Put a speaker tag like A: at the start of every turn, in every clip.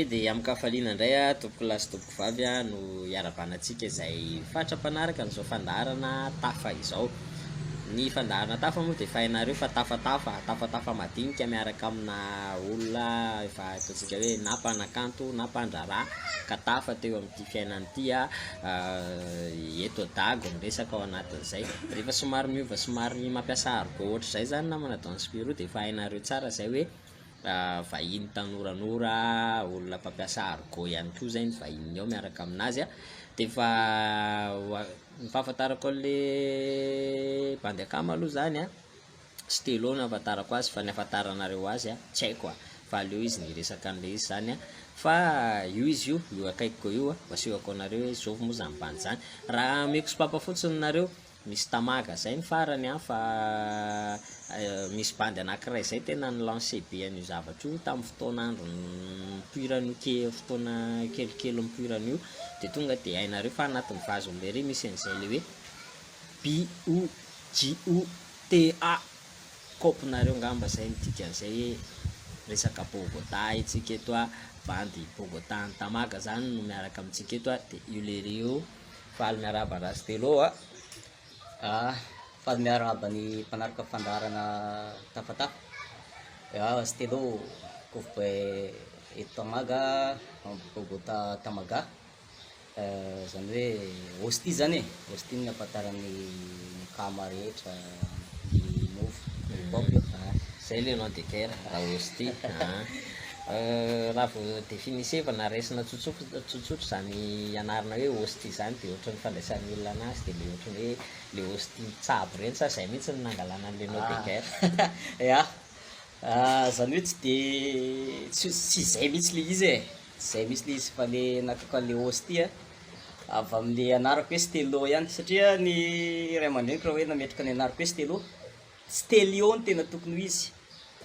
A: Ie dia amin-kafaliana indray aho tompokolahy sy tompokovavy no hiarahabana antsika izay fatra-panaraka an'izao fandaharana tafa izao. Ny fandaharana tafa moa dia efa hainareo fa tafatafa, tafatafa madinika miaraka amina olona efa ataontsika hoe na mpanakanto na mpandraharaha ka tafa teo amin'ity fiainana ity eto Dago ny resaka ao anatin'izay. Rehefa somary miova somary mampiasa argot ohatr'izay zany namana Don Spirou dia efa hainareo tsara izay hoe vahiny tanoranora, olona mpampiasa argot ihany koa zay ny vahininy ao miaraka aminazy a, de efa ny fahafantarako an'le bandy akama aloha zany a, stylo no ahafantarako azy fa ny ahafantaranareo azy a tsy haiko a, fa aleo izy no hiresaka an'le izy zany a, fa io izy io, io akaikiko io a, ho asehoko anareo hoe zovy moa zany bandy zany, raha ameko sopapa fotsiny nareo Misy tamaga zay ny farany an, fa misy bandy anakiray zay tena ni-lancer be an'io zavatra io tamin'ny fotoan'andro nipoiran'io ke- fotoana kelikely nipoiran'io de tonga de hainareo fa anatin'ny vazon'le ry misy an'izay le hoe B O G O T A, kaopinareo ngamba zay ny dikan'izay hoe resaka Bogota itsika eto a, bandy Bogota any Tamaga zany no miaraka amintsika eto a, de io lery io. Faly miarahaba Rastello a!
B: Ah, faly miarahaba ny mpanaraka fandaharana Tafatafa. Ah, Stello, cowboy eto Tamaga, Bogota Tamaga. Izany hoe Ostie zany e, Ostie no ahafantaran'ny ny akama rehetra ny move, hip hop io.
A: Zay le nom de guerre, Raosty an. Raha vao definiseva na raisina tsotsotra izany anarana hoe Osty izany dia ohatran'ny fandraisan'ny olona anazy dia le ohatran'ny hoe le Osty mitsabo ireny sa zay mihitsy no nangalana an'le nom de guerre?
B: Ya, zany hoe tsy de tsy tsy izay mihitsy le izy e, tsy izay mihitsy le izy fa le nakako an'le Osty a avy am'le anarako hoe Stello ihany satria ny ray aman-dreniko raha hoe nametraka ny anarako hoe Stello Stelio no tena tokony ho izy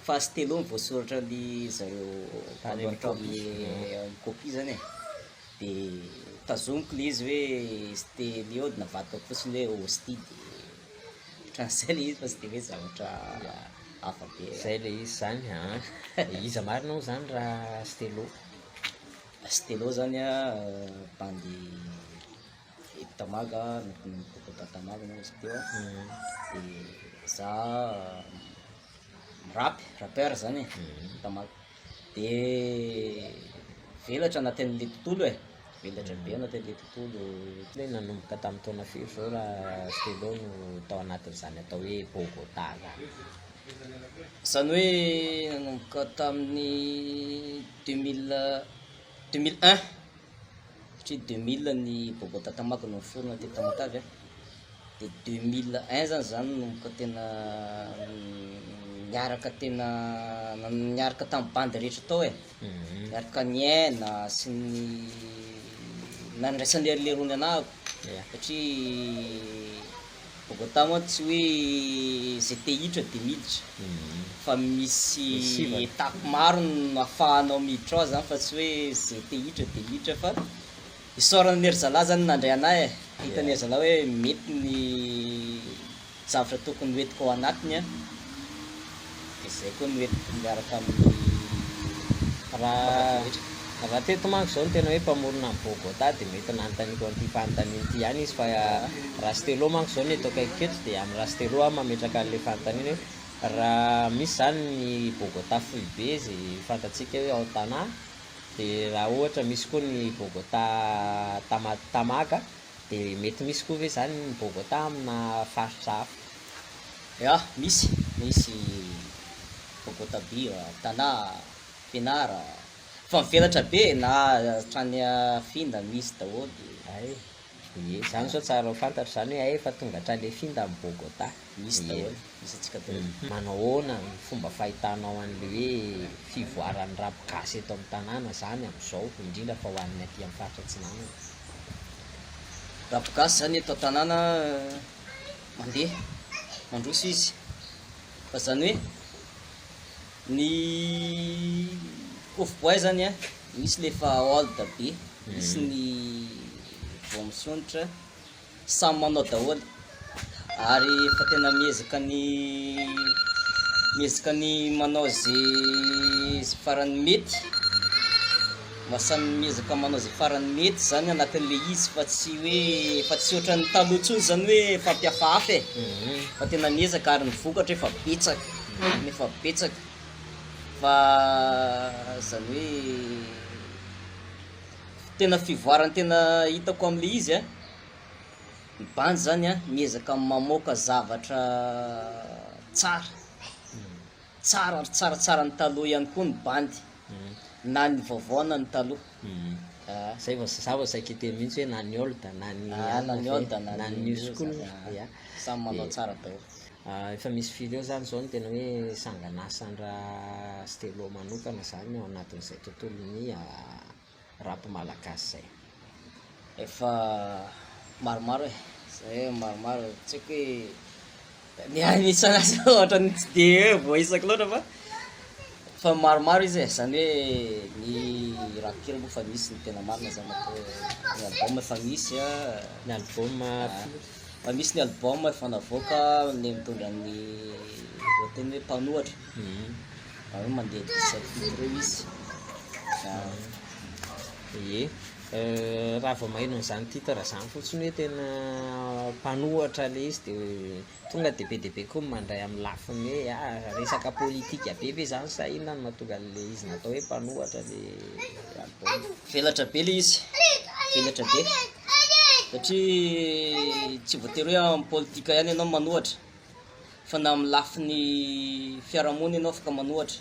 B: fa Stello no voasoratra ny zareo mpanoratra ao amin'ny copie zany e, de tazomiko le izy hoe Stelio de navadikako fotsiny hoe Ostie de ohatran'izay le izy fa tsy de hoe zavatra hafa be.
A: Zay le izy zany an! Iza marina moa zany raha Stello?
B: Stello zany an bandy. Eto Tamaga, Bogota Tamaga moa izy teo an, de za mirapy, rappeur zany e, Tamaga, de mivelatra anatin'le tontolo e, mivelatra be anatin'le tontolo.
A: Hoe nanomboka tamin'ny taona firy zao raha Stello no tao anatin'izany atao hoe Bogota zany?
B: Zany hoe nanomboka tamin'ny 2000, 2001. Satria 2000 ny Bogota Tamaga no niforona teto Tamatave a, de 2001 zany za nanomboka tena niaraka tena niaraka tamin'ny bandy rehetra tao e, niaraka niaina sy ny nandraisan'ny lerony anahako satria Bogota moa tsy hoe zay te hiditra de miditra fa misy étape maro no ahafahanao miditra ao zany fa tsy hoe zay te hiditra de miditra fa isaorana an'i ry zalahy zany nandray anahy e, hitan'i ry zalahy hoe mety ny zavatra tokony ho entiko ao anatiny an, de zay koa no entiko miaraka amin'ny
A: Raha raha teto manko zao no tena hoe mpamorona an'i Bogota dia mety nanontaniako an'ity fanontaniana ity ihany izy fa Rastello manko zao no eto akaikiko eto dia amin'i Rastello aho mametraka an'ilay fanontaniana hoe raha misy zany ny Bogota foibe izay fantatsika hoe ao Tana dia raha ohatra misy koa ny Bogota Tama- Tamaga dia mety misy koa ve zany ny Bogota amina faritra hafa?
B: Ya, misy, misy Bogota Bira, Tana, Fianara, fa mivelatra be e, na hatrany Finda misy daholo.
A: Hay, ie, zany zao tsara ho fantatra zany hoe hay efa tonga hatrany Finda ny Bogota.
B: Misy daholo, misy antsika daholo.
A: Manao ahoana ny fomba fahitanao an'le hoe fivoaran'ny rap gasy eto amin'ny tanàna zany amin'izao, indrindra fa ho an'ny aty amin'ny faritra atsinanana?
B: Rap gasy zany eto an-tanàna mandeha, mandroso izy, fa zany hoe Ny cowboy zany an, misy le efa old be, misy ny vao misondrotra, samy manao daholo ary efa tena miezaka ny miezaka ny manao ze ze farany mety. Mba samy miezaka manao izay farany mety zany anatin'le izy fa tsy hoe fa tsy ohatran'ny taloha intsony zany hoe fampihafahafa e, fa tena miezaka ary ny vokatra efa betsaka, efa betsaka fa zany hoe tena fivoarana tena hitako am'le izy a, ny bandy zany a miezaka mamoaka zavatra tsara. Tsara ary tsaratsara ny taloha ihany koa ny bandy na ny vaovao na ny taloha.
A: Zay vao za vao saika hiteny mihitsy hoe na ny old na ny
B: Ah, na ny old na
A: na
B: ny
A: ny new
B: new
A: school
B: zany, ah.
A: ya.
B: Samy manao
A: De
B: tsara daholo.
A: efa misy firy eo zany zao no tena hoe sangan'asan-dra Stello manokana zany ao anatin'izay tontolon'ny rap malagasy zay?
B: Efa maromaro e, zay hoe maromaro tsy haiko hoe Ny ahy ny isan'asa ohatran'ny tsy de hoe voaisako loatra fa fa maromaro izy e, zany hoe ny rakikira moa efa misy ny tena marina zany atao hoe ny album efa misy a,
A: Ny album firy?
B: Efa misy ny album efa navoaka le mitondra ny lohateny hoe mpanohatra, zany hoe mandeha 17 titres eo izy.
A: Ie, raha vao maheno an'izany titre zany fotsiny hoe tena mpanohatra le izy de tonga de be dia be koa ny mandray amin'ny lafiny hoe ah resaka politika be ve zany sa inona no mahatonga an'le izy natao hoe mpanohatra le album?
B: Velatra be le izy, velatra be satria tsy voatery hoe amin'ny politika ihany ianao manohatra fa na amin'ny lafiny fiarahamonina ianao afaka manohatra.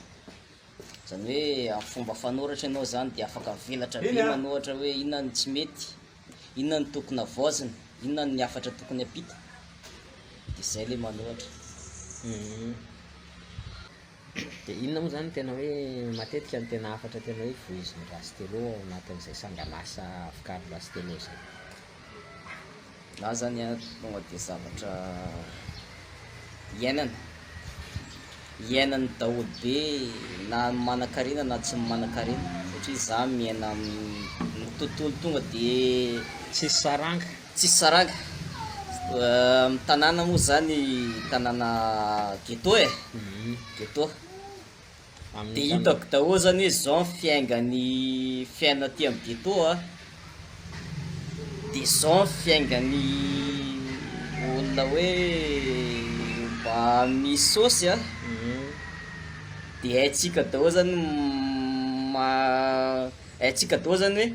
B: Zany hoe amin'ny fomba fanoratra ianao zany dia afaka mivelatra be manohatra hoe inona no tsy mety, inona no tokony havaozina, inona ny hafatra tokony hampita, de zay le manohatra.
A: De inona moa zany no tena hoe matetika ny tena hafatra tena hoe voizin'i Rastello ao anatin'izay sangan'asa vokarin'i Rastello zay?
B: Na zany an tonga de zavatra iainana, iainan'ny daholo be na ny manankarena na tsy ny manankarena satria za miaina amin'ny tontolo tonga de
A: Tsisy saranga.
B: Tsisy saranga, amin'ny tanàna moa zany tanàna ghetto e, ghetto. De hitako daholo zany hoe zao ny fiaingan'ny fiainana aty amin'ny ghetto a, de zao ny fiaingan'ny olona hoe mba misy saosy a, de haintsika daholo zany ma- haintsika daholo zany hoe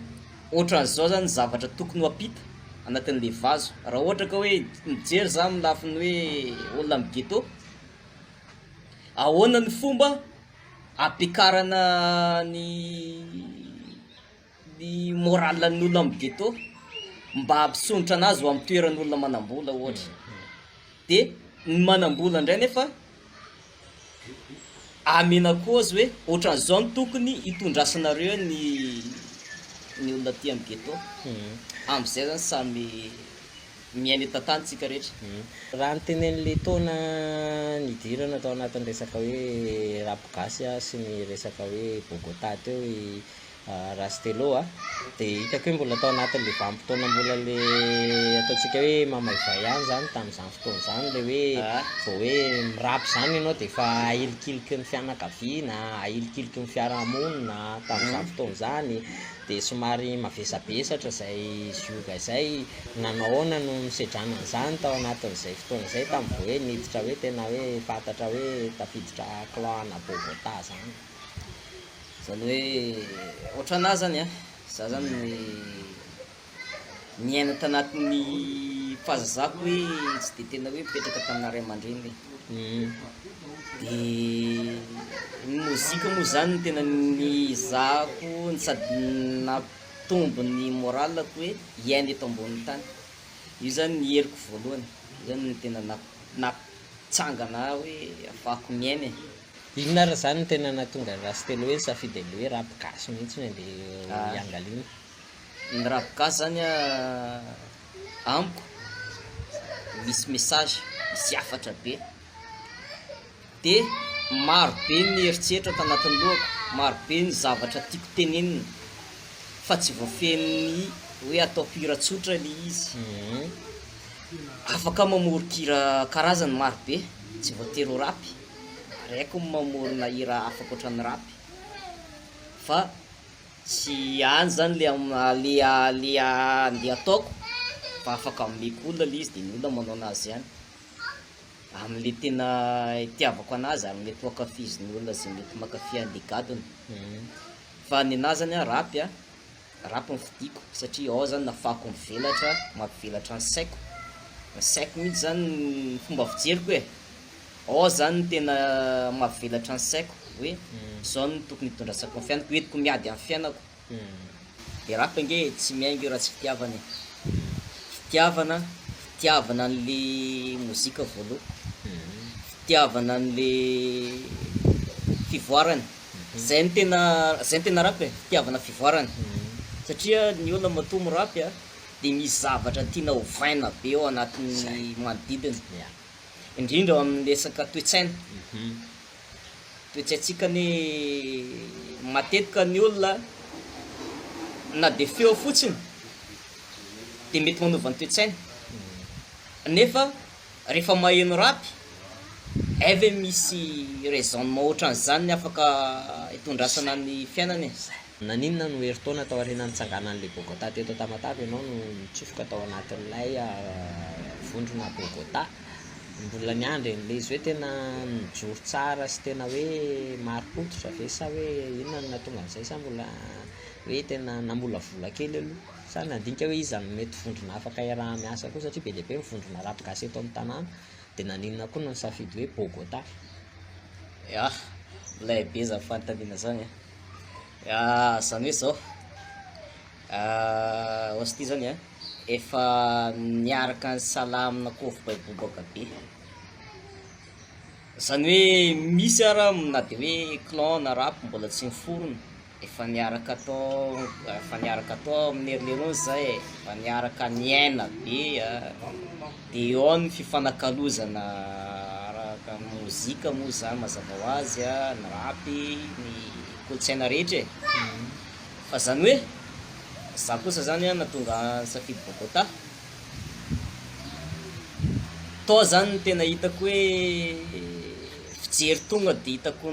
B: ohatran'izao zany ny zavatra tokony ho ampita anatin'le vazo, raha ohatra ka hoe mijery za amin'ny lafiny hoe olona amin'ny ghetto. Ahoana ny fomba ampiakarana ny ny moral-n'ny olona amin'ny ghetto mba hampisondrotra anazy ho amin'ny toeran'olona manam-bola ohatra, de ny manam-bola indray nefa amena koa azy hoe ohatran'izao no tokony hitondrasanareo ny ny olona aty amin'ny ghetto, am'zay zany samy Miaina eto an-tany tsika rehetra.
A: Raha ny tenenin'ilay taona nidirana tao anatin'ny resaka hoe rap gasy sy ny resaka hoe Bogota teo i Rastello dia hitako hoe mbola tao anatin'ilay vanim-potoana mbola le ataontsika hoe mamaivay ihany izany tamin'izany fotoana izany ilay hoe vao hoe mi-rap izany ianao dia efa ahilikiliky ny fianakaviana, ahilikiliky ny fiarahamonina tamin'izany fotoana izany. Dia somary mavesabesatra izay zioga izay, nanao ahoana no nisedrana an'izany tao anatin'izay fotoana izay tamin'ny vao hoe niditra hoe tena hoe fantatra hoe tafiditra clan ana Bogota zany?
B: Zany hoe ohatranà zany an, za zany niaina tanatin'ny fahazazako hoe tsy de tena hoe nipetraka tamina ray aman-dreny e, de ny mozika moa zany no tena niezahako no sady nampitombo ny morale-ko hoe hiaina eto ambonin'ny tany, io zany ny heriko voalohany, io zany no tena nampitsangana ahy hoe ahafahako miaina e.
A: Inona ary zany no tena nahatonga an'i Rastello hoe nisafidy an'ilay hoe rap gasy mihitsy no andeha hiangaliana?
B: Ny rap gasy zany amiko misy message, misy hafatra be, de maro be ny eritreritra tanatin'ny lohako, maro be ny zavatra tiako tenenina fa tsy voafehin'ny hoe ataoko hira tsotra le izy, afaka mamoron-kira karazany maro be tsy voatery ho rap, ary haiko ny mamorona hira hafa ankoatran'ny rap fa. Tsy any zany le le le andeha ataoko fa afaka omeko olona le izy de ny olona manao anazy ihany. Amle tena itiavako anazy ary mety ho ankafizin'ny olona zay mety mankafy anle gadona. Fa nenahy zany an rap an, rap no fidiko satria ao zany nahafahako mivelatra, mampivelatra ny saiko, ny saiko mihitsy zany ny fomba fijeriko e, ao zany no tena mampivelatra ny saiko hoe zao no tokony hitondrasako ny fiainako, hoentiko miady amin'ny fiainako. De rap ange tsy miainga io raha tsy fitiavana e, fitiavana, fitiavana an'le mozika voaloha, fitiavana an'le fivoarana, zay no tena zay no tena rap e, fitiavana fivoarana, satria ny olona matoa mirapy a de misy zavatra tiana ovaina be ao anatin'ny manodidina, indrindra ao amin'ny resaka toe-tsaina. Toetsaintsika anie matetika ny olona na dia feo fotsiny dia mety manova ny toetsaina nefa rehefa maheno rap hay ve misy raisonnement ohatran'izany ny afaka hitondrasana ny fiainana e.
A: Naninona no herintaona taorian'ny nitsanganan'ilay Bogota teto Tamatave ianao no nitsofoka tao anatin'ilay vondrona Bogota? Mbola niandry an'ilay izy hoe tena nijoro tsara sy tena hoe marim-pototra ve sa hoe inona no nahatonga an'izay sa mbola hoe tena namolavola kely aloha sa nandinika hoe iza no mety vondrona afaka iaraha-miasa koa satria be dia be ny vondrona rap gasy eto amin'ny tanàna dia naninona koa no nisafidy hoe Bogota?
B: Ya, milay be zany fanontaniana zany an! Ya, zany hoe zao, Osty zany an, efa niaraka nisalahy amina kôfbay bobaka be, zany hoe misy ara na de hoe clan na rap mbola tsy niforona efa niaraka tao efa niaraka tao amin'ny ery lerony zay e, efa niaraka niaina be a, de eo ny fifanakalozana araka mozika moa zany mazava ho azy a, ny rap, ny kolontsaina rehetra e, fa zany hoe za kosa zany a nahatonga nisafidy Bogota, tao zany no tena hitako hoe fijery tonga de hitako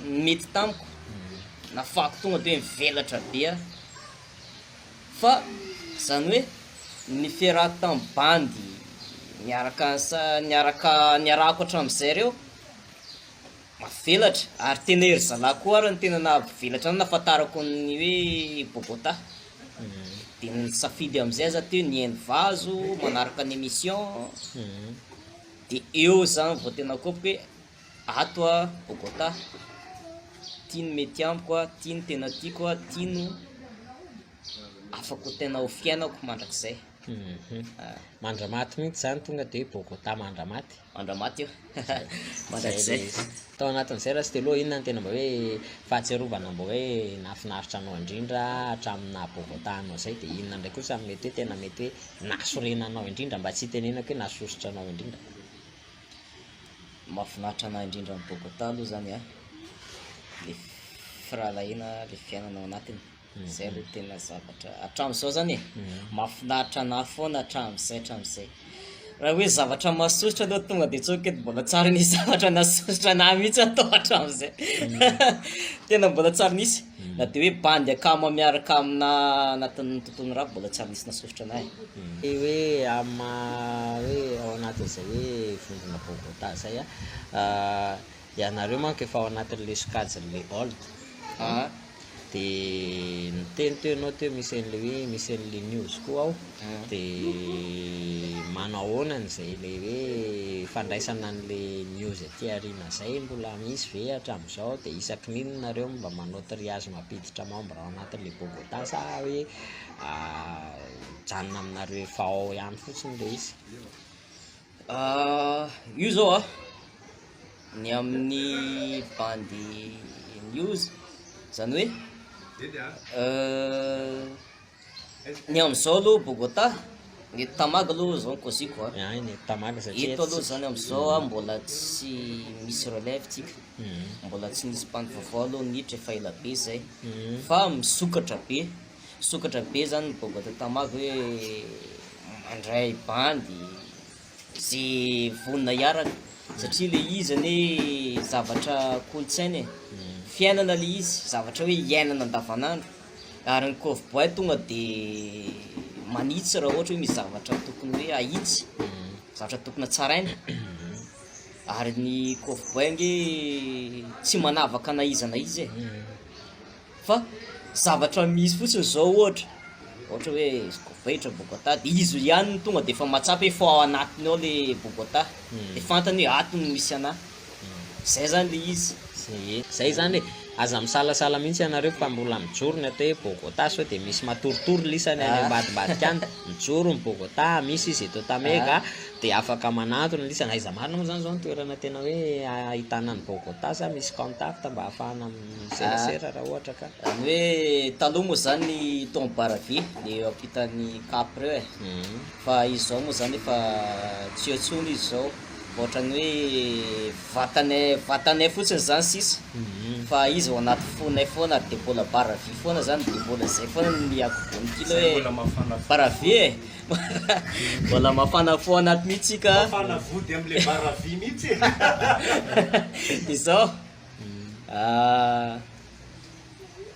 B: nety tamiko, nahafahako tonga de hoe mivelatra be aho, fa zany hoe ny fiarahako tamin'ny bandy niaraka nsa- niaraka niarahako hatramin'izay reo Mavelatra, ary tena ery zalahy koa ary no tena nahavelatra anah nahafantarako ny hoe Bogota, de nisafidy amizay za teo nihaino vazo, manaraka ny emission, de eo zany vao tena kôpiko hoe ato a Bogota, ty no mety amiko a, ty no tena tiako a, ty no afaka ho tena ho fiainako mandrakizay.
A: Mandramaty mihitsy zany tonga de Bogota mandramaty.
B: Mandramaty io mandrakizay.
A: Tao anatin'izay raha Stello, inona no tena mba hoe fahatsiarovana mba hoe nahafinaritra anao indrindra hatramin'ny naha Bogota anao izay, dia inona indray kosa no mety hoe tena mety hoe nahasorena anao indrindra mba tsy hitenenako hoe nahasosotra anao indrindra?
B: Mahafinaritra anahy indrindra amin'i Bogota aloha zany an, le firahalahiana, le fiainana ao anatiny. Zay aloha tena zavatra hatramin'izao zany e, mahafinaritra anahy foana hatramin'izay hatramin'izay. Raha hoe zavatra mahasosotra aloha tonga de tsoky eto mbola tsy ary nisy zavatra nahasosotra anahy mihitsy atao hatramin'izay, tena mbola tsy ary nisy, na de hoe bandy akama miaraka aminà anatin'ny tontolon'ny rap mbola tsy ary nisy nahasosotra anahy
A: e.
B: E.
A: Hoe amin'ny maha hoe ao anatin'izay hoe vondrona Bogota zay a, ianareo manko efa ao anatin'le sokajin'le old, De niteny teo ianao teo misy an'le hoe misy an'le news koa ao de manao ahoana an'izay le hoe fandraisana an'le news aty aoriana zay mbola misy ve hatramin'izao de isaky ny inona nareo mba manao triage mampiditra membre ao anatin'le Bogota sa hoe mijanona aminareo efa ao ihany fotsiny le izy?
B: Io zao a, ny amin'ny bandy news zany hoe ny am'zao aloha Bogota, ny eto Tamaga aloha zao ny kôziko a,
A: Ay, ny eto Tamaga satria
B: eto aloha zany am'zao a mbola tsy misy relève tsika, mbola tsy nisy bandy vaovao aloha niditra efa ela be zay, fa misokatra be. Misokatra be zany ny Bogota Tamaga hoe mandray bandy ze vonona hiaraka satria le izy anie zavatra kolontsaina e, fiainana le izy, zavatra hoe iainana andavanandro. Ary ny cowboy tonga de manitsy raha ohatra hoe misy zavatra tokony hoe ahitsy, zavatra tokony hatsaraina, ary ny cowboy ange tsy manavaka na iza na iza e, fa zavatra misy fotsiny zao ohatra, ohatra hoe izy cowboy hiditra Bogota de izy ihany no tonga de efa mahatsapa hoe efa ao anatiny ao le Bogota, de fantany hoe ato no misy anah. Zay zany le izy.
A: Ie, zay zany e! Aza misalasala mihitsy ianareo fa mbola mijoro ny atao hoe Bogota sao dia misy matoritory lisany any ambadimbadika any. Mijoro ny Bogota, misy izy eto Tamega dia afaka manantona lisany. Aiza marina moa zany zao ny toerana tena hoe ahitana an'i Bogota sa misy contact mba ahafahana miserasera raha ohatra ka.
B: Zany hoe taloha moa zany ny tao amin'ny bar vy le eo ampitan'ny cap reo e, fa izy zao moa zany efa tsy eo intsony izy zao. Ohatran'ny hoe vatanay vatanay fotsiny zany sisa fa izy ao anaty fonay foana ary dia mbola barre vy foana zany dia mbola zay foana ny akoboan'ny kilo
C: Zay
B: hoe
C: mbola mafana fo.
B: barre vy e! mbola mafana fo anaty mihitsy ka.
C: Mafana vody am'le barre vy mihitsy e!
B: Izao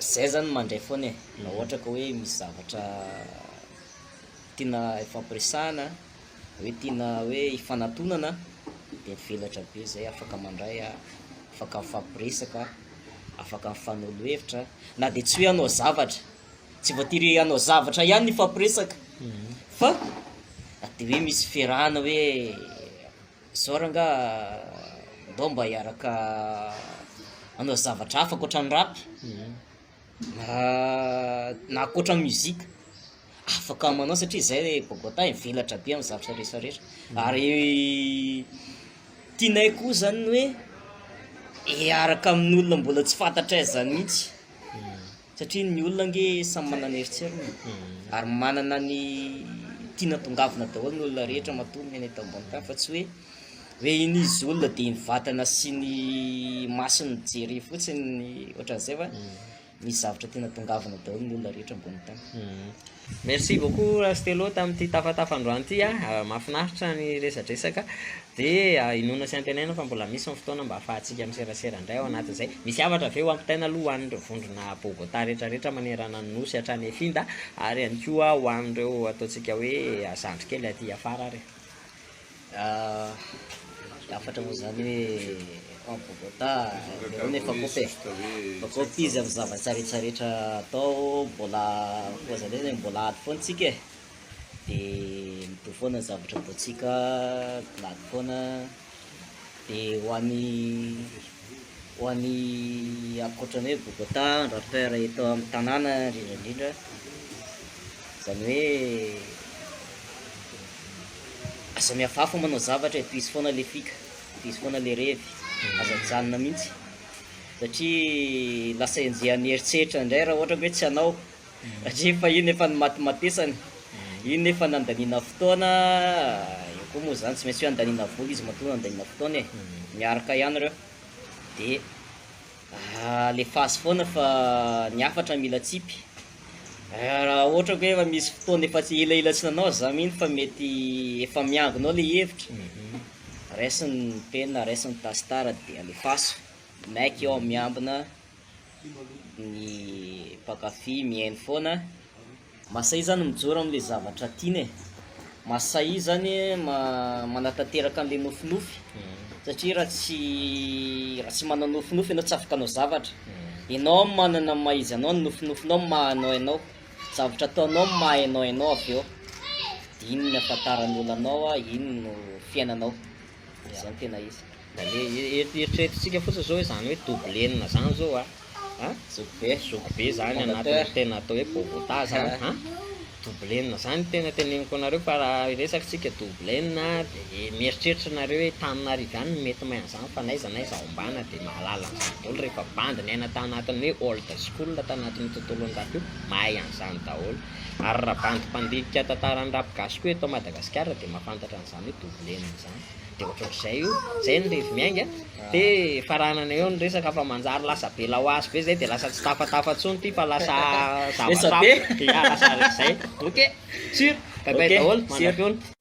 B: zay zany mandray foana e, raha ohatra ka hoe misy zavatra tiana ifampiresahana. hoe tiana hoe hifanatonana dia mivelatra be zay, afaka mandray, afaka mifampiresaka, afaka mifanolo hevitra na dia tsy hoe hanao zavatra, tsy voatery hanao zavatra ihany ny hifampiresaka fa na dia hoe misy fiarahana hoe zao rangaha ndao mba hiaraka hanao zavatra hafa ankoatran'ny rap na ankoatran'ny mozika. Afaka manao satria zay le Bogota mivelatra be amin'ny zavatra rehetra rehetra ary tianay koa zany ny hoe hiaraka amin'olona mbola tsy fantatray zany mihitsy satria ny olona ange samy manana ny eritseriny ary manana ny tiana tongavina daholo ny olona rehetra matoa miaina eto ambony tany fa tsy hoe hoe iny izy olona de ny vatana sy ny masony jerena fotsiny ohatran'izay fa Misy zavatra tiana tongavana daholo ny olona rehetra ambony tany.
A: Merci beaucoup Rastello tamin'ity tafatafa androany ity a, mahafinaritra ny resadresaka dia inoana sy antenaina fa mbola misy ny fotoana mba ahafahantsika miserasera indray ao anatin'izay. Misy hafatra ve ho ampitaina aloha ho an'ireo vondrona Bogota rehetrarehetra manerana ny Nosy hatrany Efinda ary ihany koa ho an'ireo ataontsika hoe zandry kely aty afara ary e?
B: Hafatra moa zany hoe en Bogota nareo nefa kopy e, fa kopy izy amin'ny zavatra rehetra rehetra atao mbola koa zany hoe mbola ady foana tsika e, de mitovy foana ny zavatra ataontsika, mbola ady foana, de ho an'ny ho an'ny ankoatran'ny hoe Bogota ny rappeur eto amin'ny tanàna indrindra indrindra zany hoe. Aza mihafahafa manao zavatra e, tohizo foana le fika, tohizo foana le revy, aza ajanona mihitsy satria lasa enjehan'ny eritreritra indray raha ohatra ka hoe tsy hanao satria efa iny efa nimatimatesana, iny efa nandaniana fotoana, eo koa moa zany tsy maintsy hoe andaniana vola izy matoa nandaniana fotoana e, miaraka ihany ireo de alefaso foana fa ny hafatra mila atsipy. Raha ohatra ka hoe efa misy fotoana efa tsy elaela tsy nanao za mino fa mety efa miangona ao le hevitra, raiso ny penina, raiso ny tasitar de alefaso, maika eo miambina ny mpankafy mihaino foana. Masahia zany mijoro amle zavatra tiana e, masahia zany manatanteraka anle nofinofy satria raha tsy raha tsy manao nofinofy ianao tsy afaka hanao zavatra, ianao manana ny maha izy anao, ny nofinofinao no maha anao anao, zavatra ataonao no maha ianao anao avy eo, de iny no ahafantaran'ny olona anao, iny no fiainanao, zay no tena izy.
A: Le eritreretintsika fotsiny zao hoe zany hoe double enina zany zao a, a
B: Zoky be.
A: Zoky be zany anatin'ny tena atao hoe Bogota zany a, double enina zany tena teneniko anareo fa raha hiresaka tsika double enina de mieritreritra nareo hoe Tananarive any no mety mahay an'izany fa n'aiza n'aiza ombana de mahalala an'izany daholo rehefa bandy niaina tanatin'ny hoe old school tanatin'io tontolon'ny rap io mahay an'izany daholo ary raha bandy mpandilika tantaran'ny rap gasy koa eto Madagasikara de mahafantatra an'izany hoe double enina zany. De ohatrohatr'izay io, zay ny revy miainga, de faranana eo ny resaka fa manjary lasa be laoasy be zay de lasa tsy tafatafa tsony ty fa lasa zavatra
B: Resa-be.
A: hafa, ya lasa zay, ok, sur, bye bye
B: Ok,
A: daholo,
B: sur.
A: mandra-pihaona.